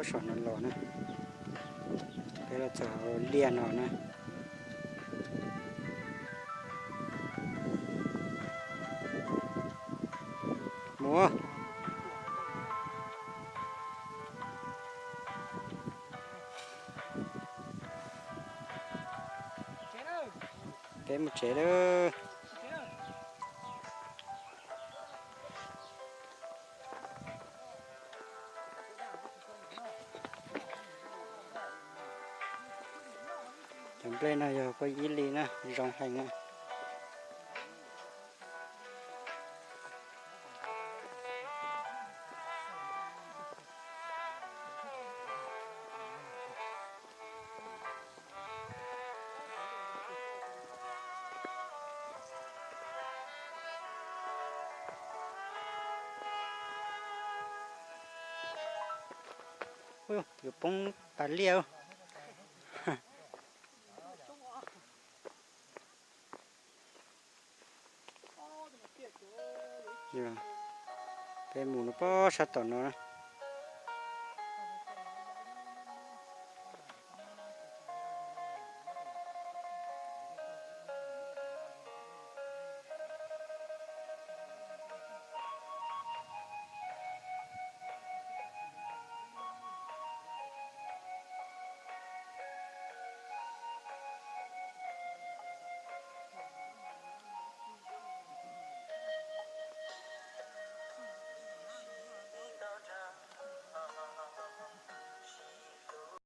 Saum no los na, peb los txog hauv liaj no na. Mus, peb mus tsev lawm. Cov nplej no yog paj ib li na, zoo heev na. Yuav poob tas liaj. Peb mus no pob sab tom no.